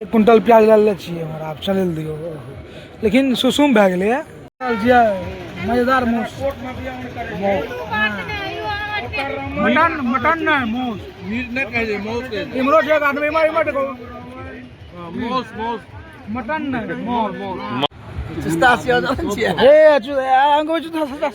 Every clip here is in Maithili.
एक क्विंटल प्याज लए लेने छियै हमर आब चलै लए दियौ। लेकिन सुसुम भए गेलैए छियै। मजेदार मासु, मटन, मटन नहि, मासु। मीट नहि कहै छै, मासु कहै छै। इम्हरो छै एक आदमी, इम्हर इम्हर देखो। मासु, मासु। मटन नहि, मासु। चुस्ता छियै, जानै छियै। हे अंगो चुस्ता सटा,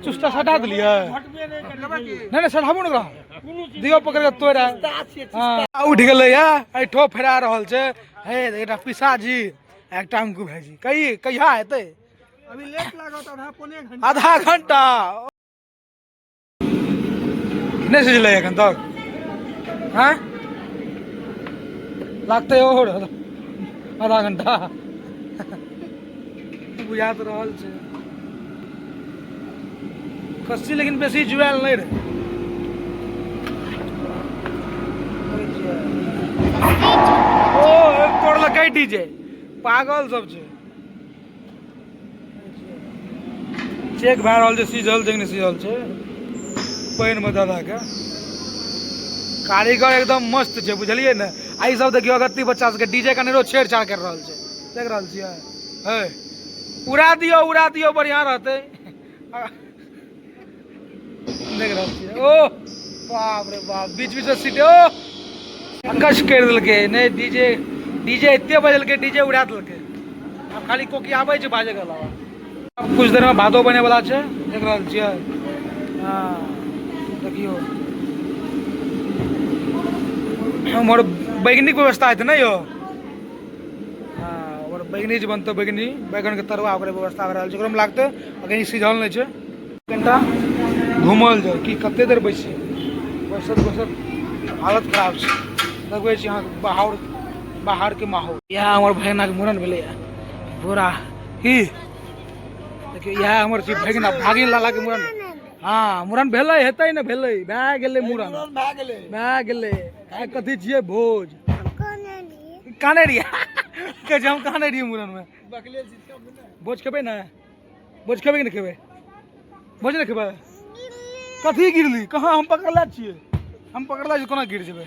चुस्ता सटा देलियै। नहि नहि, सटाबू ने ओकरा, दियौ पकड़ के तोड़ि। हँ, उठि गेलैए, एहिठो फेरा रहल छै। हे, एकटा पिसाजी, एकटा अंकु भाईजी। कही कहिया हेतै? अभी लेट लागत, आधा पौने घंटा। आधा घंटा नहि सिझलै एखन तक। हँ, लागतै और आधा घंटा बुझा तऽ रहल छै। खस्सी लेकिन बेसी जुआयल नहि रहै। ओ तोड़लकै डीजे, पागल सब छै। चेक भए रहल छै सीझल छै कि नहि सीझल छै। पानिमे दऽ दऽ के कारीगर एकदम मस्त छै, बुझलियै ने? आ ई सब देखियौ, अगत्ती बच्चा सबके डीजे के अनेरो छेड़छाड़ करि रहल छै। देख रहल छियै? हे, उड़ा दियौ, उड़ा दियौ, बढ़िआँ रहतै। देख रहल छियै? ओ बाप रे बाप, बीच बीच में सीट ओ अकस करि देलकै। नहि, डीजे, डीजे एते बजलकै, डीजे उड़ा देलकै। आब खाली कोकी आबै छै बाजैके अलावा। आब कुछ देरमे भादो बने वाला छै। देख रहल छियै? हँ, देखियौ, उम्हर बैगनीके व्यवस्था हेतै ने यौ? हँ, ओकर बैगनी जे बनतै, बैगनी, बैगनके तरुआ, ओकरे व्यवस्था भए रहल छै। ओकरोमे लागतै, कनि सिझल नहि छै। कनिटा घूमल जाउ कि कते देर बैसी? बैसत बैसत हालत खराब छै। देखबै छी अहाँके बाहर, बाहरके माहौल। इएह हमर भगिनाके मूड़न भेलैए पूरा। की देखियौ, इएह हमर छी भगिना, भागिन लालाके मूड़न। हँ, मूड़न भेलै, हेतै ने, भेलै, भए गेलै मूड़न। भए गेलै। भए गेलै। आइ कथी छियै? भोज। काने रहियै, कहै छै हम काने रहियै मूड़नमे। भोज खेबै ने? भोज खेबै कि नहि खेबै? भोज नहि खेबै? कथी गिरली? कहाँ? हम पकड़ले छियै, हम पकड़ले छियै, कोना गिर जेबै?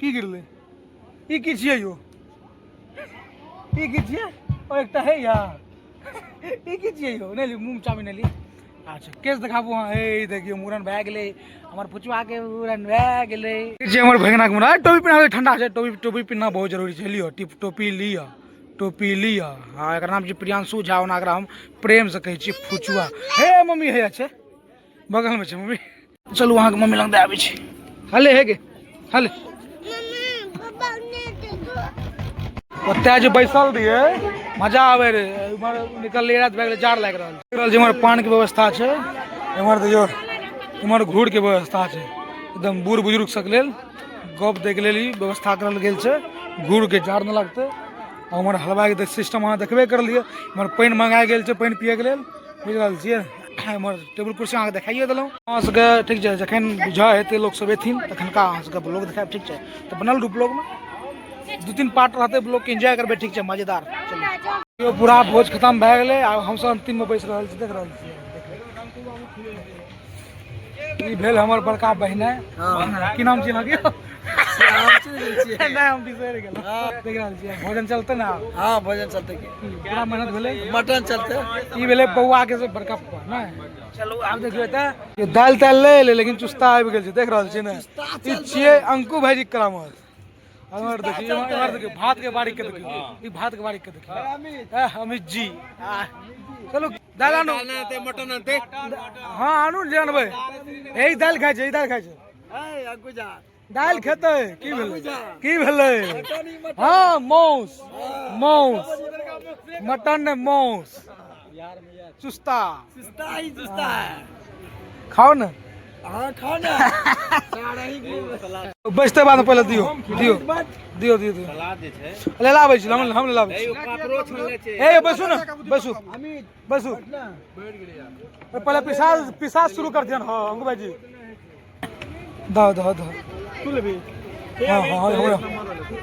की गिरलै? ई की छियै यौ? ई की छियै? ओ एकटा है या, ई की छियै यौ? नहि ली, मुँह चाबी नहि ली। अच्छा, केस देखाबू अहाँ। हे देखियौ, मूड़न भए गेलै हमर फुचुआके, मूड़न भए गेलै जे हमर भगिनाके मूड़न। टोपी पहिना, ठंडा छै। टोपी, टोपी पहिनना बहुत जरूरी छै। लिअ टिप, टोपी लिअ, टोपी लिअ। हँ, एकर नाम छै प्रियांशु झा, ओना एकरा हम प्रेमसँ कहै छियै फुचुआ। हे मम्मी, हे छै, बगलमे छै मम्मी। चलू, अहाँके मम्मी लग दए आबै छी। हले, हे गे, हले। ओतय जे बैसल रहियै, मजा आबै रहै। इम्हर निकललियै, राति भए गेलै, जाड़ लागि रहल छै। रहल छै इम्हर पानके व्यवस्था छै। इम्हर देखियौ, इम्हर घूरके व्यवस्था छै। एकदम बूढ़ बुजुर्ग सबके लेल गप दैके लेल ई व्यवस्था करल गेल छै, घूरके जाड़ नहि लगतै। आ उम्हर हलवाइके सिस्टम अहाँ देखबे करलियै। इम्हर पानि मंगायल गेल छै पानि पियैके लेल, बुझि रहल छियै? एम्हर टेबुल कुर्सी अहाँके देखाइए देलहुँ अहाँ सबके, ठीक छै? जखन बुझा हेतै, लोक सब एथिन, तखनका अहाँ सबके ब्लॉग देखायब, ठीक छै? तऽ बनल रहू ब्लॉगमे, दू तीन पार्ट रहतै ब्लॉगके, एन्जॉय करबै, ठीक छै? मजेदार। चलू, पूरा भोज खतम भए गेलै। आब हमसब अन्तिममे बैस रहल छी। देख रहल छियै? ई भेल हमर बड़का बहिन। की नाम छी अहाँके? नहि, हम बिसरि गेलहुँ। देख रहल छियै, भोजन चलतै ने आब? हाँ, भोजन चलते की। पूरा मेहनत भेलै। मटन चलते। ई भेलै बौआ के से बड़का पप्पा। नहि, चलू, आब देखियौ एतऽ दालि तालि ले एलै, लेकिन चुस्ता आबि गेल छै। देख रहल छियै ने? ई छियै अंकु भाईजी के करामत। एम्हर देखियौ, एम्हर देखियौ, भात के बारी के देखियौ, ई भात के बारी के देखियौ। अमित जी, चलू, दालि आनू। मटन आनते। हाँ, आनू जे अनबै। यही दालि खाइ छै, ई दालि खाइ छै। दालि खेतै। की भेलै? की भेलै? हाँ, मौस, मौस, मटन ने, मौस, चुस्ता। चुस्ता ही चुस्ता है। खाओ ने। हाँ, खाओ ना। बैसते बाद में, पहिले दियौ, दियौ, दियौ, दियौ, दियौ। ले लाबै छी, हम ले लाबै छी। ए बैसू ने, बैसू, बैसू। पहिले पिसाज, पिसाज शुरू कर दियन। हाँ, अंकु भाईजी, दह दह दह। तू लेबी? हाँ हाँ, हमरा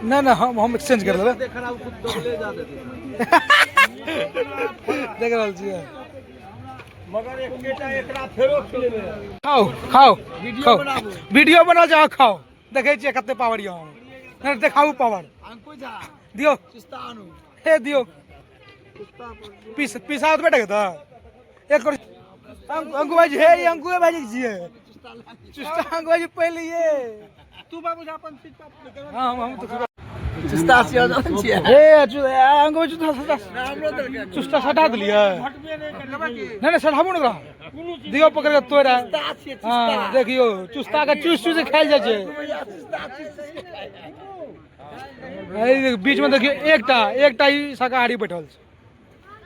नहि नहि, हम एक्सचेंज कर देबै। देख रहल छियै? मगर एकेटा एकरा फेरो खिलेबै। खाओ, खाओ, खाओ, वीडियो बनाओ, जाओ, खाओ। देखै छियै कते पावर यऽ। नहि देखाउ पावर। अंकु झा। दियौ। चुस्ता आनू। हे दियौ। पीस पीसा ओतबे टके तऽ एक करोड़। अंकु भाईजी, हे ई अंकुए भाईजी के छियै। चुस्ता अंकु भाईजी पहिले ये। तू बाबू झा अपन चीज पर। हाँ, हम तऽ चुस्ता से जान छियै। हे अंकु भाईजी चुस्ता सटा, चुस्ता सटा देलियै। नहि नहि, सटाबू ने ओकरा, दियौ पकड़ के तोड़ा। हाँ देखियौ, चुस्ता के चूस चूस के खायल जाइ छै। एहि बीच में देखियौ एकटा एकटा ई शाकाहारी बैठल छै।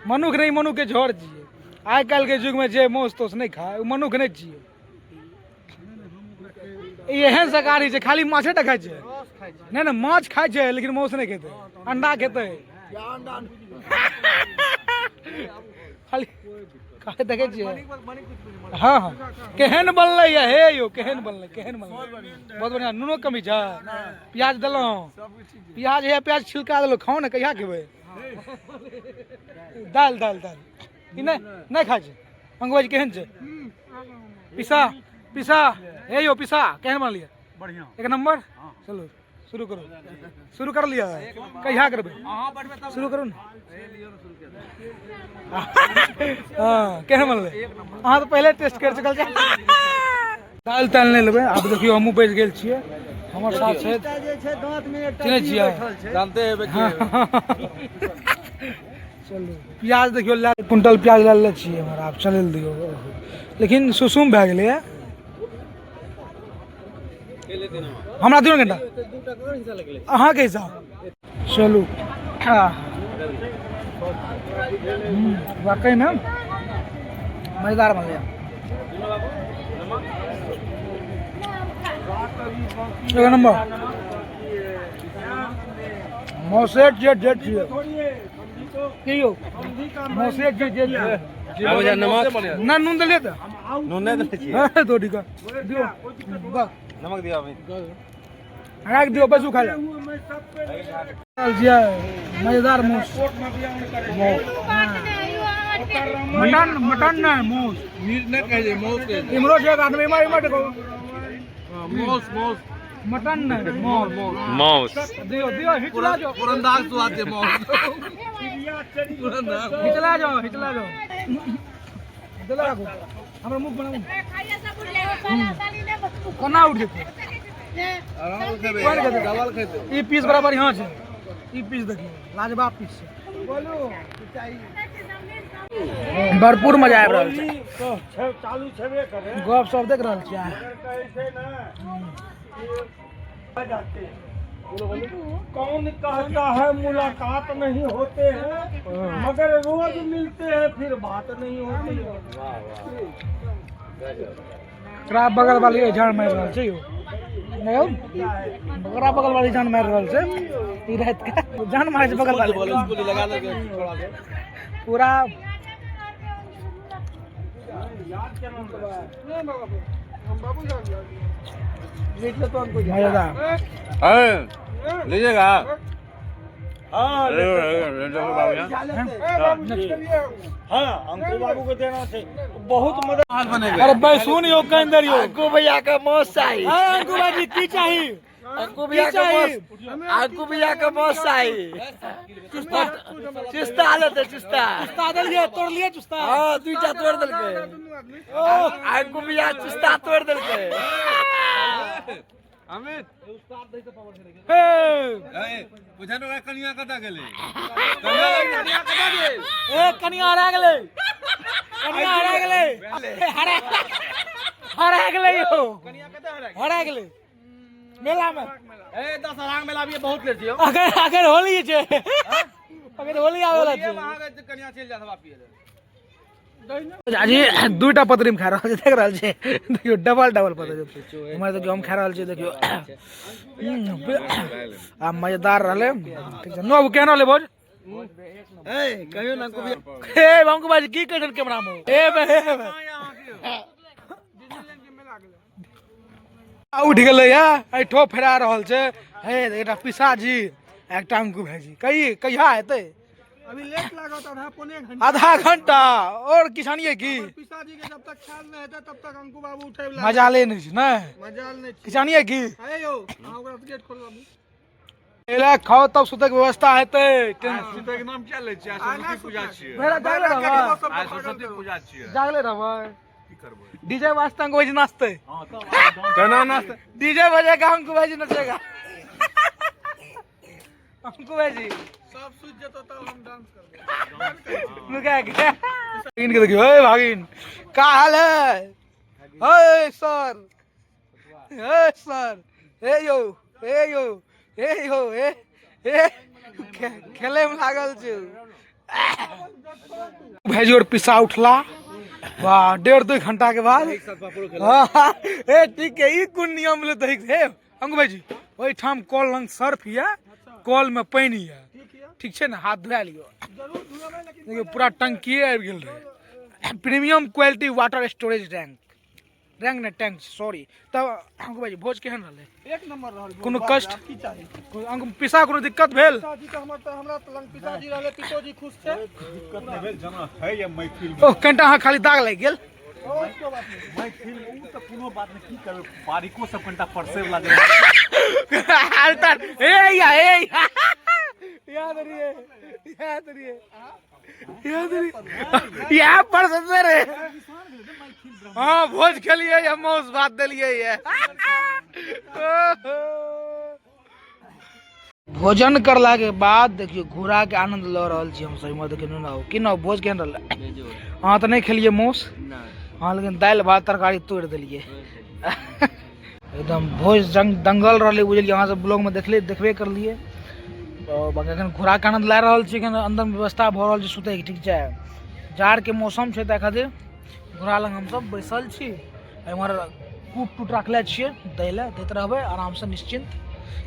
मनुख नहि, मनुख के झोर छियै। आइ काल्हि के युग में जे मांस तोस नहि खाय ओ मनुख नहि छियै। ई एहन शाकाहारी छै, खाली माछे टा खाइ छै। नहि नहि, माछ खाइ छै लेकिन मांस नहि खेतै, अंडा खेतै खाली खाली। देखै छियै? हाँ हाँ, केहन बनलै या हे यौ, केहन बनलै, केहन बनलै? बहुत बढ़िआँ। नूनो कमी छै? प्याज देलहुँ? प्याज है, प्याज छिलका देलहुँ। खाउ ने, कहिया खेबै? दालि दालि दालि ई नहि नहि खाइ छै। अंगुआ जी केहन छै? पिसा पिसा, हे यौ पिसा, केहन बनलियै? बढ़िया। एक नंबर। चलू शुरू करू, शुरू कर लिअ। कहिया करबै शुरू? करू ने। हाँ, केहन बनलै? अहाँ तऽ पहिले टेस्ट करि चुकल छी। दालि तालि नहि लेबै आब। देखियौ, हमहूँ बैस गेल छियै। हमर साथ छै, चिन्है छियै? जानते हेबै। चलू, प्याज देखियौ, लए क्विंटल प्याज लए ले छियै हमर। आब चलै लए दियौ, लेकिन सुसुम भए गेलैए। हमरा दियौ ने कनिटा अहाँके हिसाब। चलू। हाँ, वाकईमे मजेदार बनलै। एक नंबर। मौसेट जे जे छियै की यौ, मौसेट जे जे छियै। नमक। ना, नून देलियै तऽ। नून नहि देने छियै? हाँ, तो ठीक है, दियौ बस। नमक दिअ अभी। राखि दियौ, बस उ खा ले छियै। मजेदार मौस, मटन, मटन नहि, मौस। मीट नहि कहै छै, मौस कहै छै। इम्हरो छै एक आदमी, इम्हर इम्हर देखो। मौस मौस। मटन नहि, मौस। माउस। दियौ दियौ, हिचला जाओ। पुरंदाज स्वाद छै मौस। पुरंदाज। हिचला जाओ, हिचला जाओ। दिला राखू, हमरा मुख बनाबू। कोना उठ जेतै? आराम से खेबै। कोन खेतै? चावल खेतै। ई पीस बड़ा बढ़िया छै। ई पीस देखियौ, लाजवाब पीस छै। भरपूर मजा आबि रहल छै। चालू छेबे करे। गप सब देख रहल छियै। कहै छै ने जाते, कौन कहता है मुलाकात नहीं होते हैं, मगर रोज मिलते हैं फिर बात नहीं होती। एकरा बगल वाली जान मारि रहल छै यौ। नहि यौ, ओकरा बगल वाली जान मारि रहल छै। ई राति के जान मारै छै बगल वाली। लगा दे थोड़ा। पूरा मजेदार। लीजिएगा। हाँ हाँ, अंकु बाबू को देना छै, बहुत मदद बनेबै। अरे बैसू ने यौ, कनि देर यौ। अंकु भैया के मौस चाही। अरे अंकु भाईजी, की चाही? अंकु भैया के मौस, अंकु भैया के मौस चाही। चुस्ता चुस्ता लेते, चुस्ता। चुस्ता देलियै, तोड़लियै चुस्ता। हाँ, दुईटा तोड़ देलकै। अंकु भैया चुस्ता तोड़ देलकै। अमित। हे। बुझा ने, कनिया कतऽ गेलै? ए, कनिया हरा गेलै, कनिया हरा गेलै, हरा हरा गेलै यौ, हरा गेलै मेला में। ए, दशहरा मेला भी बहुत ले छियो। अगर अगर होली छै, अगर होली आबै वाला छै। अहाँके कनिया चलि जात पिए। झाजी दुईटा पतरी में खा रहल छै, देख रहल छै। देखियौ, डबल डबल पतरी हमर। देखियौ, हम खा रहल छी। देखियौ, आ मजेदार रहलै। ठीक छै। नो, केहन रहलै भोज? ए, कहियो ना अंकु भैया। हे अंकु भाई, की कहै छल कैमरा में? ए बे, हे बे। आ उठि गेलै या एहिठो फेरा रहल छै। हे, एकटा पिसाजी, एकटा अंकु भाईजी। कही कहिया हेतै? अभी लेट लागत, आधा पौने घंटा। आधा घंटा और किसानिये की। पिताजी के जब तक ख्याल नहीं हेतै तब तक अंकु बाबू उठे वाला। मजा ले नहीं छै ने? मजाल नहीं छै। किसानिये की। अरे यौ, अहाँ ओकरा गेट खोलबाबू। एला खाओ तब सुतै के व्यवस्था हेतै। टेंशन सुतै के नाम किया लै छियै? आइ सरस्वती पूजा छियै। भेड़ा जागले रहबै। आइ सरस्वती पूजा छियै। जागले रहबै। की करबै? डीजे वास्ते अंगो जी नाचते। केना नाचतै? डीजे बजेगा, अंकु भाई जी नचेगा। अंकु भाई जी सब सुति जेतौ तब हम डांस करबै। नुका के भागिन के देखियो। ए भागिन, का हाल है? हे सर, हे सर, हे यो, हे यो, हे यो, हे हे खेले में लागल छै। भाईजी और पिसा उठला, वाह, 1.5-2 घंटा के बाद। हाँ, ए ठीक है, ई कोन नियम ले दही? हे अंगू भाईजी, ओहिठाम कल लंग सर्फ यऽ, कल में पानि यऽ, ठीक छै ने? हाथ धोआ लियौ। देखियौ पूरा टंकिए आबि गेल रहै। Premium quality water storage tank, rank नहि टैंक, सॉरी। तब अंकु भाईजी, भोज केहन रहलै? एक नंबर रहल। कोनो कष्ट? की चाही? अंकु पिसा कोनो दिक्कत भेल? पिताजी तऽ हमर तऽ हमरा लग पिताजी रहलै, पितोजी खुश छै। दिक्कत नहि भेल, जेना है या मैथिल। ओ कनिटा अहाँ खाली दाग लागि गेल। मैथिल ओ तऽ कोनो बात नहि, की करबै, बारीको सब कनिटा परसै वला जे हालतार ए या, ए या, याद रहिए, याद रहिए, याद रहिए, यहाँ पर ससे रे। हाँ, भोज खेलिए या मौस भात देलिए। ये भोजन करला के बाद देखियो घोड़ा के आनंद लऽ रहल छी हम सब। इम्हर देखियौ ना की ना भोज केहन रहलै? अहाँ तऽ नहि खेलिए मौस? हाँ, लेकिन दालि भात तरकारी तोड़ि देलिए एकदम। भोज जंग दंगल रहलै, बुझलियै? अहाँ सब ब्लॉगमे देखले देखबे करलियै। तऽ बाकी एखन घोड़ाके आनंद लए रहल छी। एखन अन्दरमे व्यवस्था भऽ रहल छै सुतैके, ठीक छै? जाड़के मौसम छै, ताहि खातिर घोड़ा लग हमसब बैसल छी। एम्हर कूट टूट रखले छियै दै लए, दैत रहबै आरामसँ निश्चिन्त।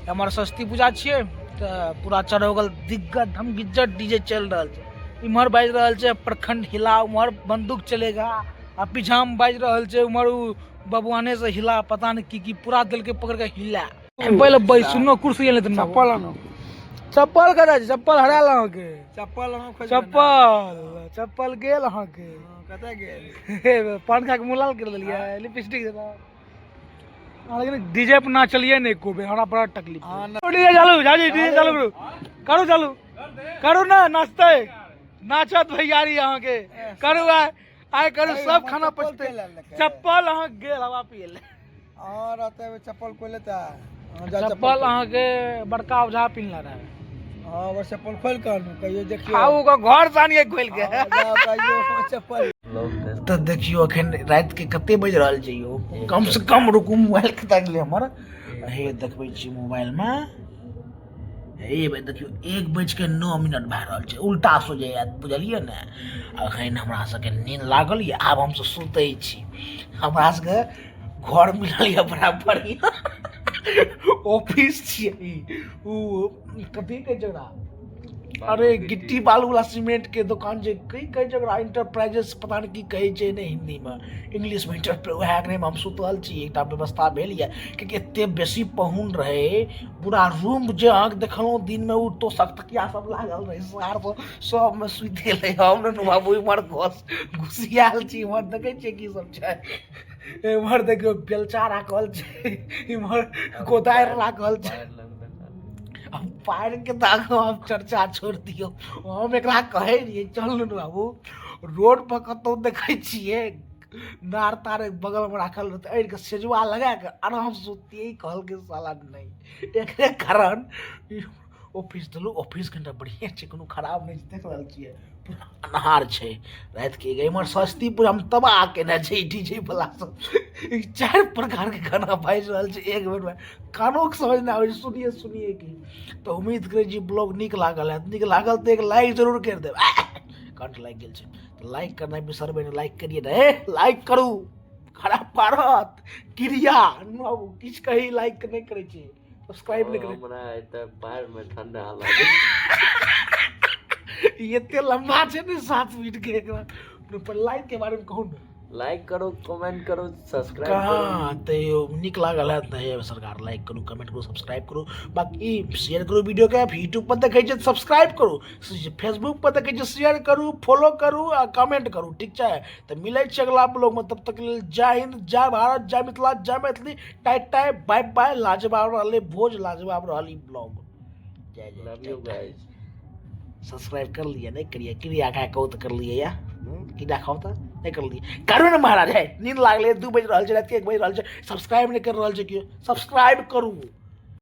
एम्हर सरस्वती पूजा छियै तऽ पूरा चढ़ोगल दिग्गज धमगिज्जर डीजे चलि रहल छै। इम्हर बाजि रहल छै प्रखंड हिला, उम्हर बंदूक चलेगा, आ पीछामे बाजि रहल छै उम्हर ओ बबुआने से हिला, पता नहि की की पूरा देलकै पकड़ के हिला। पहिले बैस, सुनो, कुर्सी एलै तऽ चप्पल आनो। चप्पल कतऽ छै? चप्पल हरायल अहाँके। चप्पल अहाँ खोजि। चप्पल, चप्पल गेल अहाँके। कतऽ गेल? हे, पान खा के मुँह लाल कर देलियै, लिपस्टिक देला। लेकिन डीजे पर नाचलियै नहि एको बेर, हमरा बड़ा तकलीफ। डीजे चालू झाजी, डीजे चालू करू, करू, चालू करू ने। नाचतै, नाचत भैयारी अहाँके। करू आइ, आइ करू, सब खाना पचतै। चप्पल अहाँ गेल, हवा पिए। अहाँ रहते चप्पल कोइ लेता? चप्पल अहाँके बड़का ओझा पिन्हले रहे। हाँ, वो चप्पल खोल के आनू कहियो, देखियो। आ ओकर घर से आनिए खोलि के। कहियो चप्पल। तऽ देखियौ अखन रातिके कते बाजि रहल छै यौ? कम से कम रुकू, मोबाइल कतऽ गेलै हमर? हे, देखबै छी मोबाइलमे। हे भाइ, देखियौ 1:09 भए रहल छै, उल्टा सोझे, बुझलियै ने? अखन हमरा सबके नींद लागल यऽ, आब हमसब सुतै छी। हमरा सबके घर मिलल यऽ, बड़ा बढ़िआँ ऑफिस छियै ई। ओ कथी कहै छै ओकरा? अरे गिट्टी बालू वाला सीमेंट के दोकान जे की कहै छै ओकरा? इंटरप्राइजेस, पता नहि की कहै छै ने हिन्दीमे, इंग्लिशमे इंटरप्राइज। उएह मे हम सुतल छी। एकटा व्यवस्था भेल यऽ, कियाकि एते बेसी पाहुन रहै। पूरा रूम जे अहाँके देखलहुँ दिनमे, ओ तोशक तकिया सब लागल रहै, सार सब सबमे सुति गेलै। हम ने बाबू इम्हर घस घुसियाल छी। इम्हर देखै छियै की सब छै? इम्हर देखियौ बेलचा राखल छै, इम्हर कोदारि राखल छै। अब पानिके तऽ आगाँ आब चर्चा छोड़ि दियौ। हम एकरा कहै रहियै, चल ने बाबू, रोड पर कतहु देखै छियै नार तार बगलमे राखल रहतै, आनि कऽ सेजुआ लगा कऽ आराम सुतियै। कहलकै साला नहि। एकरे कारण ऑफिस देलहुँ। ऑफिस कनिटा बढ़िआँ छै, कोनो खराब नहि छै। देख रहल छियै पूरा अन्हार छै रातिके। इम्हर सस्ती पूरा हम तबाह केने छै डीजे वला सब। ई चारि प्रकारके गाना बाजि रहल छै एक बेरमे, कानोके समझ नहि आबै छै, सुनिए सुनिए की। तऽ उम्मीद करै छी ब्लॉग नीक लागल हैत। नीक लागल तऽ एक लाइक जरूर करि देब। कंठ लागि गेल छै। तऽ लाइक करनाइ बिसरबै नहि, लाइक करिए ने। लाइक करू, खराब पारत क्रिया बाबू, किछु कही, लाइक नहि करै छी, सब्सक्राइब नहि करै। हमरा एतऽ पैर में ठंडा लागे। ई एते लम्बा छै ने, 7 मिनट के। एकरा पर लाइक के बारे में कहू ने। लाइक करो, कमेंट करो, सब्सक्राइब करो। कहाँ तऽ नीक लागल हैत ने? हे सरकार, लाइक करू, कमेंट करू, सब्सक्राइब करू, बाकी शेयर करू वीडियोके। यूट्यूब पर देखै छियै तऽ सब्सक्राइब करू, फेसबुक पर देखै छियै शेयर करू, फॉलो करू आ कमेंट करू, ठीक छै? तऽ मिलै छै अगला ब्लॉगमे, तब तक लेल जय हिंद, जय भारत, जय मिथिला, जय मैथिली। टाइ टाइ, बाय बाय। लाजवाब रहलै भोज, लाजवाब रहल ई ब्लॉग। जय जय। Love you guys. Subscribe कर लिए नहीं करिए, क्रिया खा कहू तऽ कर लिए या कीड़ा खाउ तऽ नहि कर लिए, करू ने महाराज। है नींद लागलै, 2 बजि रहल छै रातिके, 1 बजि रहल छै, सब्सक्राइब नहि कर रहल छै केओ। सब्सक्राइब करू।